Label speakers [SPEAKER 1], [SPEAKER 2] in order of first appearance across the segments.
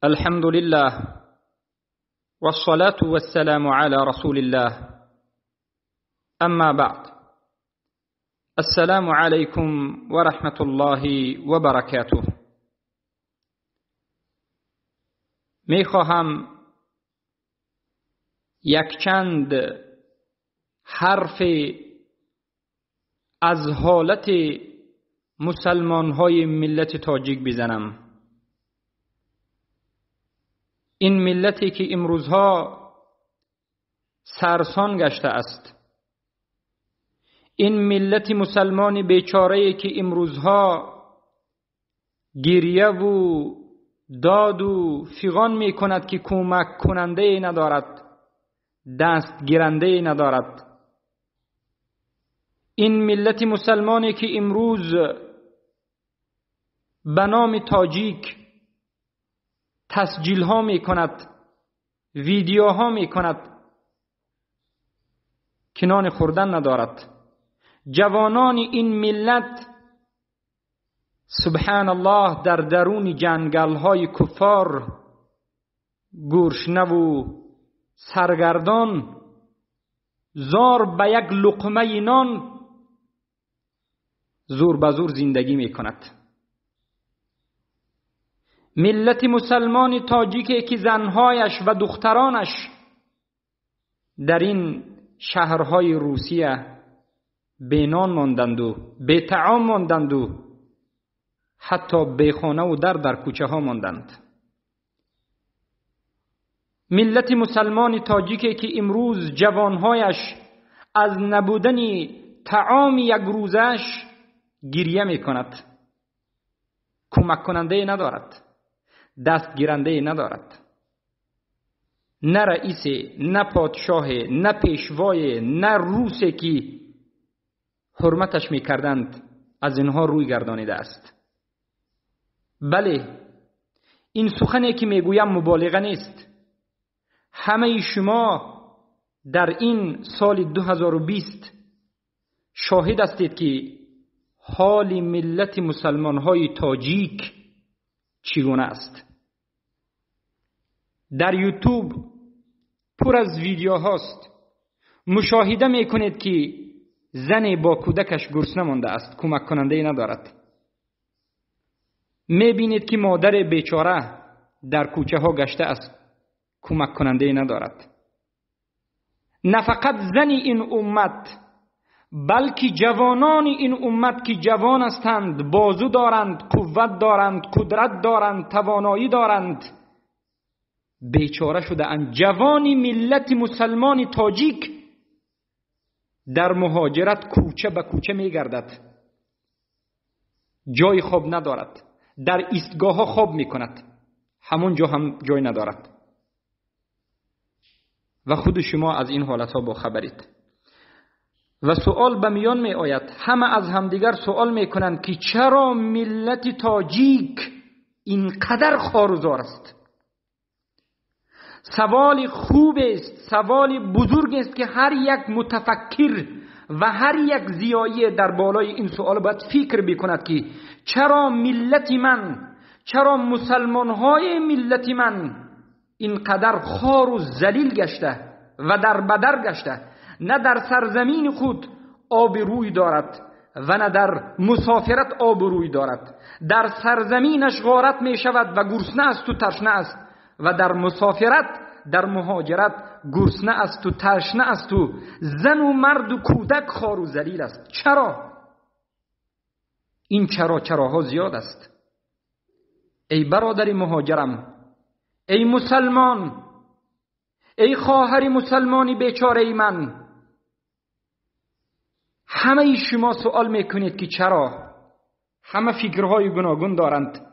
[SPEAKER 1] الحمد لله والصلاة والسلام على رسول الله، اما بعد، السلام علیکم و رحمة الله و برکاته. میخواهم یک چند حرف از حالت مسلمان های ملت تاجیک بزنم. این ملتی که امروزها سرسان گشته است، این ملت مسلمان بیچاره که امروزها گریه و داد و فیغان می کند که کمک کننده ندارد، دست گیرنده ندارد. این ملت مسلمانی که امروز به نام تاجیک تسجیل ها می کند، ویدیوها می کند که نان خوردن ندارد. جوانان این ملت سبحان الله در درون جنگل های کفار گرسنه و سرگردان، زار به یک لقمه نان زور به زور زندگی می کند. ملت مسلمان تاجیکی که زنهایش و دخترانش در این شهرهای روسیه بی نان ماندند و بی طعام ماندند و حتی بی خانه و در کوچه ها ماندند. ملت مسلمان تاجیکی که امروز جوانهایش از نبودن طعام یک روزش گریه می کند، کمک کننده ندارد، دست گیرنده ندارد، نه رئیس، نه پادشاه، نه پیشوای، نه روسی که حرمتش می کردند از اینها روی گردانیده است. بله، این سخنی که میگویم مبالغه نیست. همه شما در این سال 2020 شاهد هستید که حال ملت مسلمان های تاجیک چگونه است. در یوتیوب پر از ویدیو هاست، مشاهده میکنید که زن با کودکش گرسنه مانده است، کمک کننده ندارد. میبینید که مادر بیچاره در کوچه ها گشته است، کمک کننده ندارد. نه فقط زن این امت، بلکه جوانان این امت که جوان هستند، بازو دارند، قوت دارند، قدرت دارند، توانایی دارند، بیچاره شده اند. جوانی ملت مسلمان تاجیک در مهاجرت کوچه به کوچه میگردد، جای خواب ندارد، در ایستگاه ها خواب میکند، همون جا هم جای ندارد. و خود شما از این حالت ها با خبرید. و سوال به میان می آید، همه از همدیگر سوال می کنند که چرا ملت تاجیک اینقدر خوار و زار است؟ سوال خوب است، سوال بزرگ است که هر یک متفکر و هر یک زیایی در بالای این سوال باید فکر بکند که چرا ملت من، چرا مسلمان های ملت من اینقدر خوار و ذلیل گشته و در بدر گشته، نه در سرزمین خود آب روی دارد و نه در مسافرت آب روی دارد. در سرزمینش غارت می شود و گرسنه است و تشنه است، و در مسافرت، در مهاجرت گرسنه است و تشنه است و زن و مرد و کودک خوار و ذلیل است. چرا؟ این چرا چراها زیاد است. ای برادر مهاجرم، ای مسلمان، ای خواهر مسلمانی بیچاره ای من، همه شما سوال میکنید که چرا؟ همه فکرهای گوناگون دارند،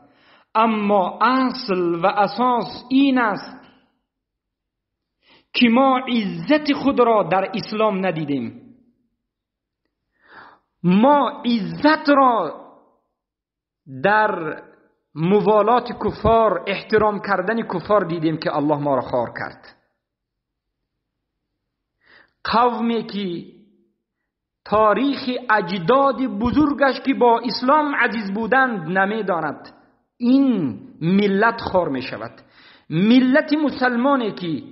[SPEAKER 1] اما اصل و اساس این است که ما عزت خود را در اسلام ندیدیم. ما عزت را در موالات کفار، احترام کردن کفار دیدیم که الله ما را خوار کرد. قومی که تاریخ اجداد بزرگش که با اسلام عزیز بودند نمیداند، این ملت خار می شود. ملت مسلمانی که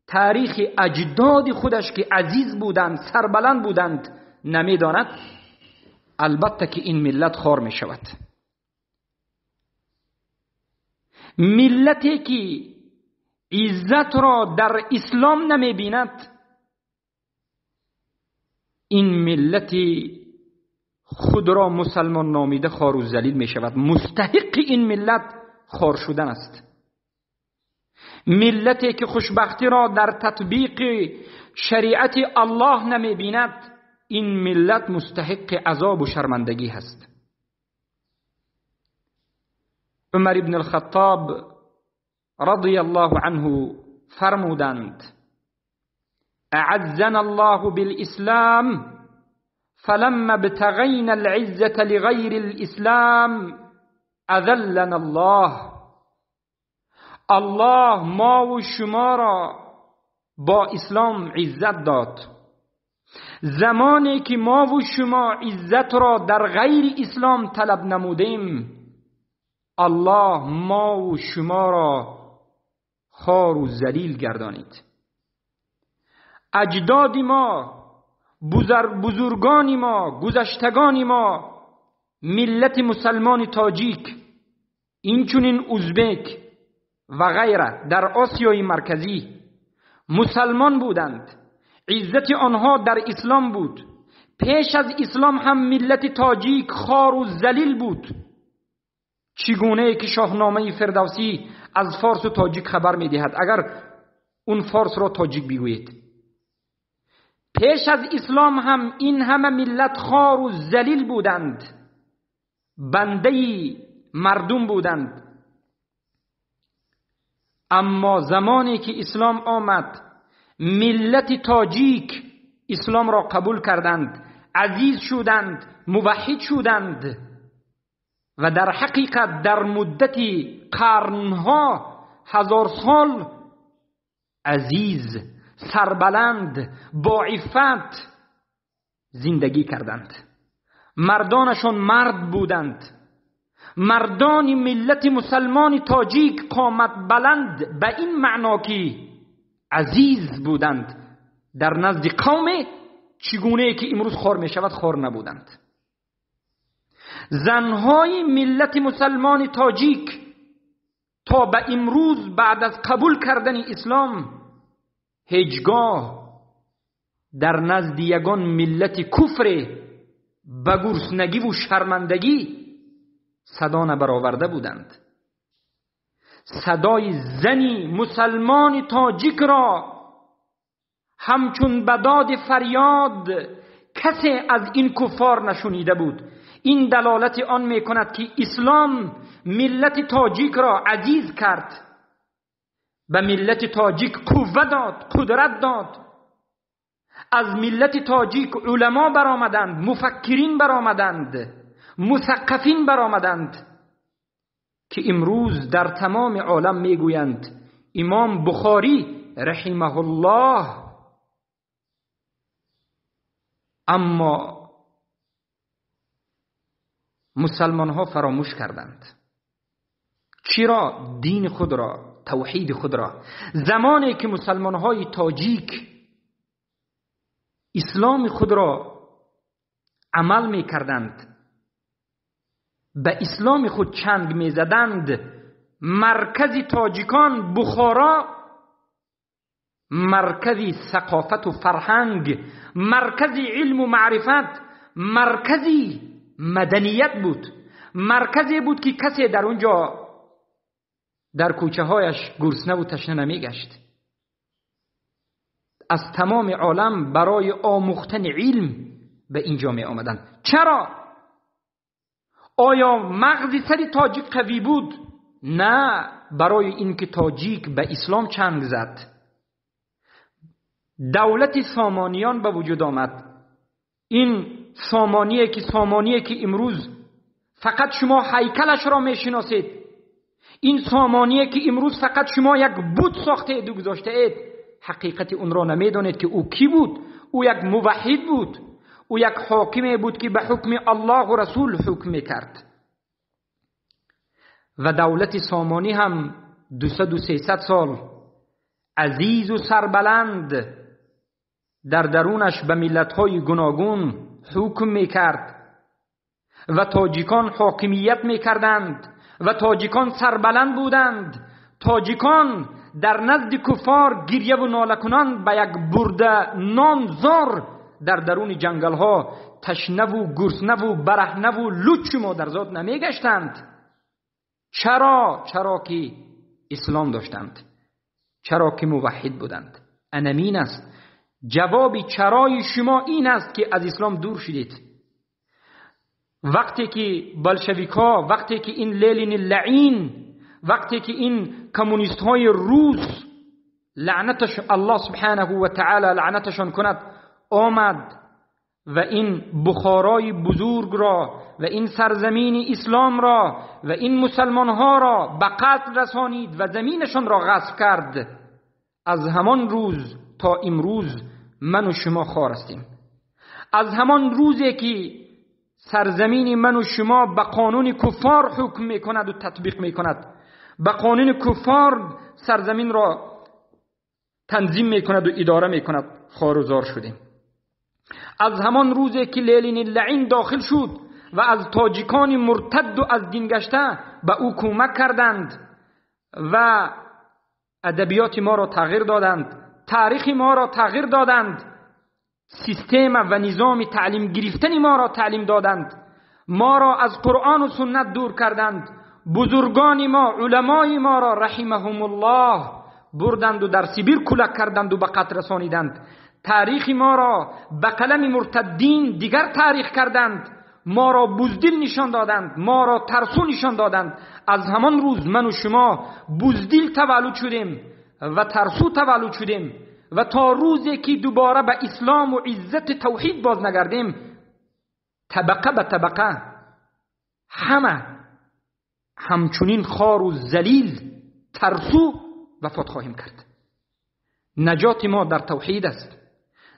[SPEAKER 1] تاریخ اجداد خودش که عزیز بودند، سربلند بودند نمیداند، البته که این ملت خار می شود. ملتی که عزت را در اسلام نمی بیند، این ملت خود را مسلمان نامیده خار و ذلیل می شود. مستحق این ملت خار شدن است. ملتی که خوشبختی را در تطبیق شریعت الله نمی بیند، این ملت مستحق عذاب و شرمندگی هست. عمر ابن الخطاب رضی الله عنه فرمودند: اعزنا الله بالاسلام فلما ابتغینا العزة لغیر الاسلام اذلنا الله. الله ما و شما را با اسلام عزت داد. زمانی که ما و شما عزت را در غیر اسلام طلب نمودیم، الله ما و شما را خوار و ذلیل گردانید. اجداد ما، بزرگان ما، گذشتگان ما، ملت مسلمان تاجیک، اینچنین ازبک و غیره در آسیای مرکزی مسلمان بودند. عزت آنها در اسلام بود. پیش از اسلام هم ملت تاجیک خوار و ذلیل بود. چگونه که شاهنامه فردوسی از فارس و تاجیک خبر میدهد، اگر اون فارس را تاجیک بگویید. پیش از اسلام هم این همه ملت خوار و ذلیل بودند، بنده مردم بودند. اما زمانی که اسلام آمد، ملت تاجیک اسلام را قبول کردند، عزیز شدند، موحد شدند و در حقیقت در مدت قرنها، هزار سال، عزیز، سربلند، با عفت زندگی کردند. مردانشان مرد بودند. مردان ملت مسلمان تاجیک قامت بلند به این معنا که عزیز بودند در نزد قوم، چگونه که امروز خوار می شود خوار نبودند. زنهای ملت مسلمان تاجیک تا به امروز بعد از قبول کردن اسلام هیچگاه در نزد یگان ملت کفر به گرسنگی و شرمندگی صدا نبرآورده بودند. صدای زنی مسلمان تاجیک را همچون بداد فریاد کسی از این کفار نشنیده بود. این دلالت آن میکند که اسلام ملت تاجیک را عزیز کرد، به ملت تاجیک قوه داد، قدرت داد. از ملت تاجیک علما برآمدند، مفکرین برآمدند، مثقفین برآمدند که امروز در تمام عالم میگویند امام بخاری رحمه الله. اما مسلمان ها فراموش کردند. چرا؟ دین خود را، توحید خود را. زمانی که مسلمان های تاجیک اسلام خود را عمل می کردند، به اسلام خود چنگ می زدند، مرکز تاجیکان بخارا، مرکز ثقافت و فرهنگ، مرکز علم و معرفت، مرکز مدنیت بود. مرکزی بود که کسی در اونجا در کوچه هایش گرسنه و تشنه نمیگشت. از تمام عالم برای آموختن علم به اینجا می آمدند. چرا؟ آیا مغز سر تاجیک قوی بود؟ نه، برای اینکه تاجیک به اسلام چنگ زد. دولت سامانیان به وجود آمد. این سامانیه که امروز فقط شما هیکلش را میشناسید، این سامانیه که امروز فقط شما یک بت ساخته اید و گذاشته اید، حقیقت اون را نمیدانید که او کی بود. او یک موحد بود، او یک حاکم بود که به حکم الله و رسول حکم میکرد. و دولت سامانی هم 200 و 300 سال عزیز و سربلند در درونش به ملت‌های گوناگون حکم میکرد و تاجیکان حاکمیت میکردند و تاجیکان سربلند بودند. تاجیکان در نزد کفار گریه و ناله کنان به یک برده نان زار در درون جنگل ها تشنه و گرسنه و برهنه و لوچ مادرزاد نمیگشتند. چرا؟ چرا که اسلام داشتند، چرا که موحد بودند. انمین است جواب چرای شما، این است که از اسلام دور شدید. وقتی که بلشویک ها، وقتی که این لنین لعین، وقتی که این کمونیست های روس لعنتش الله سبحانه و تعالی لعنتشان کند آمد و این بخارای بزرگ را و این سرزمین اسلام را و این مسلمان ها را به قتل رسانید و زمینشان را غصب کرد، از همان روز تا امروز من و شما خوار هستیم. از همان روزی که سرزمین من و شما به قانون کفار حکم میکند و تطبیق میکند، به قانون کفار سرزمین را تنظیم میکند و اداره میکند، خوار و زار شدیم. از همان روزی که لنین لعین داخل شد و از تاجیکان مرتد و از دین گشته به او کمک کردند و ادبیات ما را تغییر دادند، تاریخ ما را تغییر دادند، سیستم و نظام تعلیم گرفتن ما را تعلیم دادند، ما را از قرآن و سنت دور کردند، بزرگان ما، علمای ما را رحمهم الله بردند و در سیبیر کلک کردند و به قتل رسانیدند. تاریخ ما را به قلم مرتدین دیگر تاریخ کردند، ما را بزدل نشان دادند، ما را ترسو نشان دادند. از همان روز من و شما بزدل تولد شدیم و ترسو تولد شدیم و تا روزی که دوباره به اسلام و عزت توحید باز نگردیم، طبقه به طبقه همه همچنین خار و ذلیل ترسو وفات خواهیم کرد. نجات ما در توحید است،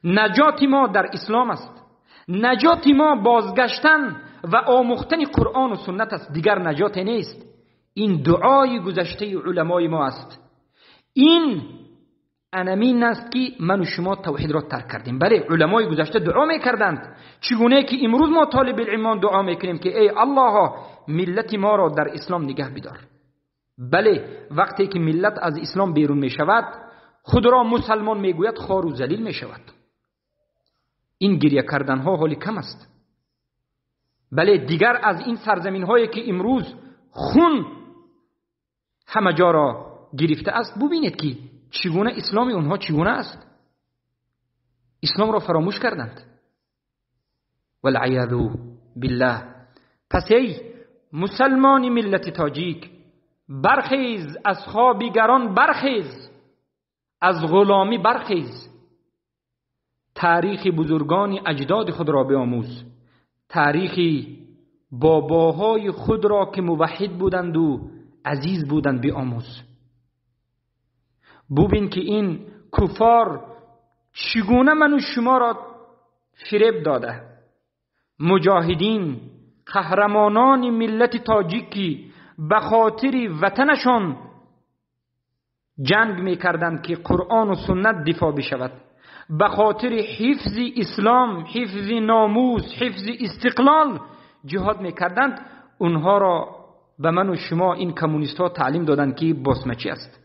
[SPEAKER 1] نجات ما در اسلام است، نجات ما بازگشتن و آموختن قرآن و سنت است، دیگر نجات نیست. این دعای گذشته علمای ما است. این انمین است که من و شما توحید را ترک کردیم. بله، علمای گذشته دعا میکردند، چگونه که امروز ما طالب العلمان دعا میکنیم که ای الله ملت ما را در اسلام نگه بدار. بله، وقتی که ملت از اسلام بیرون میشود، خود را مسلمان میگوید، خوار و ذلیل میشود. این گریه کردن ها حالی کم است. بله، دیگر از این سرزمین هایی که امروز خون همه جا را گرفته است، ببینید که چگونه اسلام اونها چگونه است. اسلام را فراموش کردند، والعیاذ بالله. پس ای مسلمان ملت تاجیک، برخیز از خواب گران، برخیز از غلامی، برخیز. تاریخ بزرگان اجداد خود را بیاموز، تاریخ باباهای خود را که موحد بودند و عزیز بودند بیاموز. ببین که این کفار چگونه من و شما را فریب داده. مجاهدین، قهرمانان ملت تاجیکی به خاطر وطنشان جنگ میکردند که قرآن و سنت دفاع بشود، به خاطر حفظ اسلام، حفظ ناموس، حفظ استقلال جهاد میکردند. اونها را به من و شما این کمونیست ها تعلیم دادند که باسمچی است.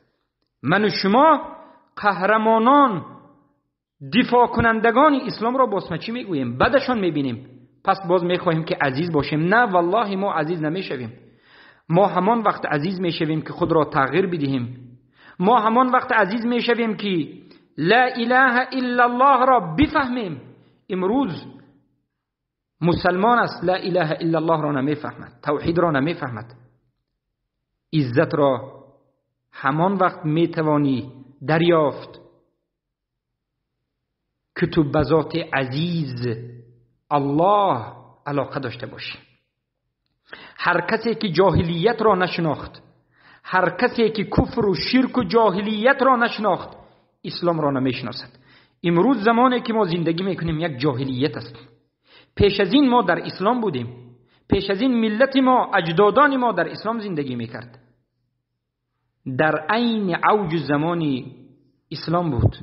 [SPEAKER 1] من و شما قهرمانان دفاع کنندگان اسلام را باسمچی میگوییم، بدشان میبینیم. پس باز میخواهیم که عزیز باشیم. نه والله ما عزیز نمیشویم. ما همان وقت عزیز میشویم که خود را تغییر بدهیم. ما همان وقت عزیز میشویم که لا اله الا الله را بفهمیم. امروز مسلمان است لا اله الا الله را نمیفهمد، توحید را نمیفهمد. عزت را همان وقت میتوانی دریافت که تو به ذات عزیز الله علاقه داشته باشی. هر کسی که جاهلیت را نشناخت، هر کسی که کفر و شرک و جاهلیت را نشناخت، اسلام را نمیشناسد. امروز زمانی که ما زندگی میکنیم یک جاهلیت است. پیش از این ما در اسلام بودیم، پیش از این ملت ما، اجدادان ما در اسلام زندگی میکرد. در عین اوج زمان اسلام بود.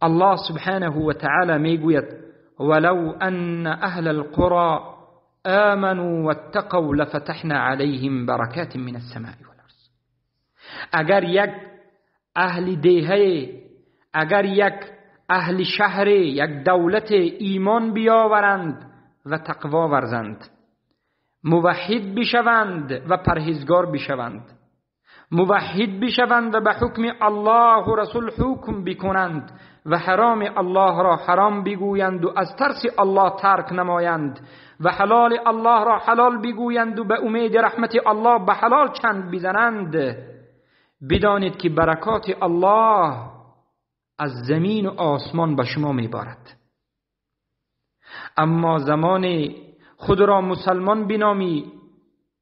[SPEAKER 1] الله سبحانه و تعالی میگوید ولو ان اهل القرى آمنوا واتقوا لفتحنا عليهم برکات من السماء والارض. اگر یک اهل دیهه، اگر یک اهل شهر، یک دولت ایمان بیاورند و تقوا ورزند، موحد بشوند و پرهیزگار بشوند، موحد بشوند و به حکم الله و رسول حکم بکنند و حرام الله را حرام بگویند و از ترس الله ترک نمایند و حلال الله را حلال بگویند و به امید رحمت الله به حلال چند بزنند، بدانید که برکات الله از زمین و آسمان به شما میبارد. اما زمان خود را مسلمان بنامی،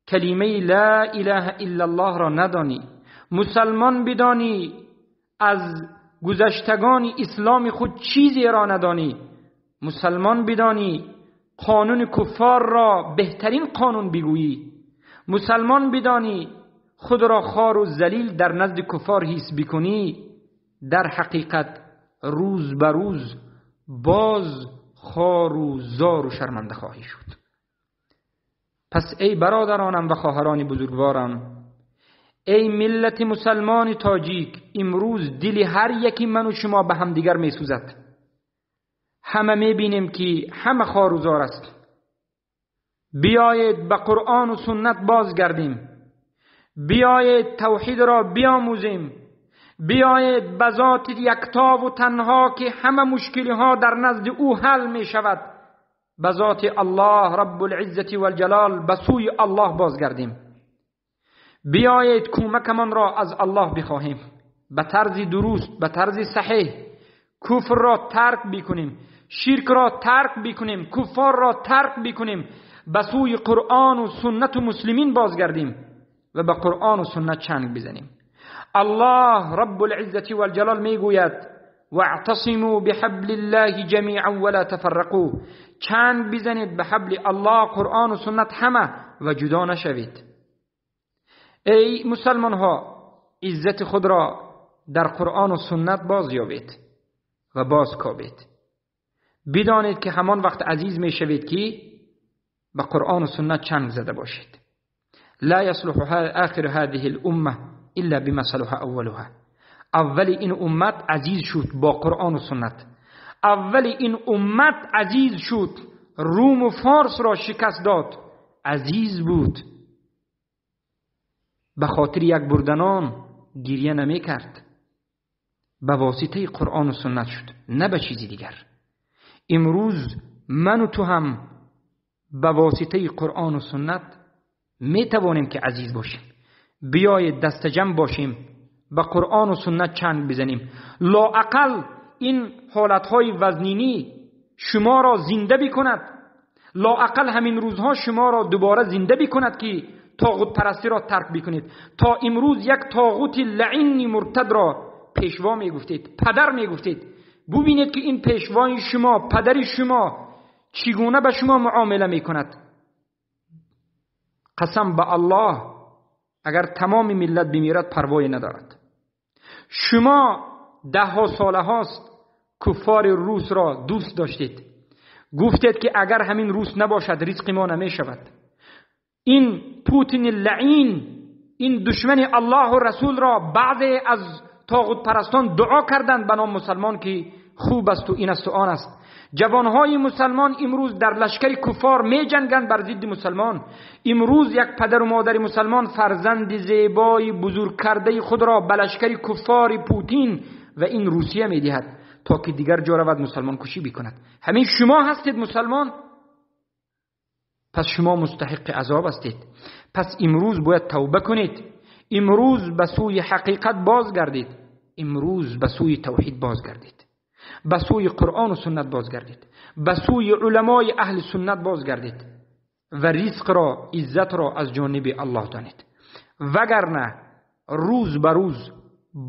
[SPEAKER 1] کلمه لا اله الا الله را ندانی، مسلمان بدانی، از گذشتگان اسلام خود چیزی را ندانی، مسلمان بدانی، قانون کفار را بهترین قانون بگویی، مسلمان بدانی، خود را خوار و ذلیل در نزد کفار حس بکنی، در حقیقت روز به روز باز خوار و زار و شرمنده خواهی شد. پس ای برادرانم و خواهران بزرگوارم، ای ملت مسلمان تاجیک، امروز دل هر یکی من و شما به همدیگر می سوزد. همه می بینیم که همه خوار و زار است. بیایید به قرآن و سنت بازگردیم، بیایید توحید را بیاموزیم، بیایید به ذات یکتا و تنها که همه مشکلی ها در نزد او حل می شود، به ذات الله رب العزة والجلال به سوی الله بازگردیم. بیایید کمکمان را از الله بخواهیم، به طرز درست، به طرز صحیح کفر را ترک بکنیم، شرک را ترک بکنیم، کفار را ترک بکنیم، به سوی قرآن و سنت و مسلمین بازگردیم و به قرآن و سنت چنگ بزنیم. الله رب العزة والجلال میگوید واعتصموا بحبل الله جمیعا ولا تفرقوا. چنگ بزنید به حبل الله، قرآن و سنت همه، و جدا نشوید. ای مسلمان ها، عزت خود را در قرآن و سنت باز یابید و باز کابید. بدانید که همان وقت عزیز می شوید که به قرآن و سنت چنگ زده باشید. لا يصلح آخر هذه الامه الا بما صلح اولها. اول این امت عزیز شد با قرآن و سنت. اول این امت عزیز شد، روم و فارس را شکست داد، عزیز بود. به خاطر یک بردنان گریه نمی کرد، به واسطه قرآن و سنت شد، نه به چیزی دیگر. امروز من و تو هم به واسطه قرآن و سنت می توانیم که عزیز باشیم. بیایید دست جمع باشیم، به قرآن و سنت چنگ بزنیم. لااقل این حالتهای وزنینی شما را زنده بکند، لااقل همین روزها شما را دوباره زنده بکند که طاغوت پرستی را ترک بکنید. تا امروز یک طاغوت لعین مرتد را پیشوا میگفتید، پدر میگفتید. ببینید که این پیشوای شما، پدر شما چگونه به شما معامله میکند. قسم به الله اگر تمام ملت بمیرد پروای ندارد. شما ده ها ساله هاست کفار روس را دوست داشتید، گفتید که اگر همین روس نباشد رزق ما نمی شود. این پوتین لعین، این دشمن الله و رسول را بعضی از طاغوت پرستان دعا کردند به نام مسلمان که خوب است و این است و آن است. جوانهای مسلمان امروز در لشکر کفار می جنگند بر ضد مسلمان. امروز یک پدر و مادر مسلمان فرزند زیبای بزرگ کرده خود را به لشکر کفار پوتین و این روسیه می دهد تا که دیگر جا رود مسلمان کشی بکند. همین شما هستید مسلمان، پس شما مستحق عذاب هستید. پس امروز باید توبه کنید، امروز به سوی حقیقت بازگردید، امروز به سوی توحید بازگردید، به سوی قرآن و سنت بازگردید، به سوی علمای اهل سنت بازگردید و رزق را، عزت را از جانب الله دانید. وگرنه روز به روز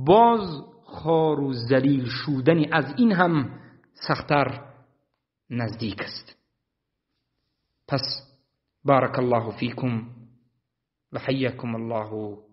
[SPEAKER 1] باز خوار و ذلیل شدن از این هم سخت‌تر نزدیک است. پس بارك الله فيكم وحياكم الله.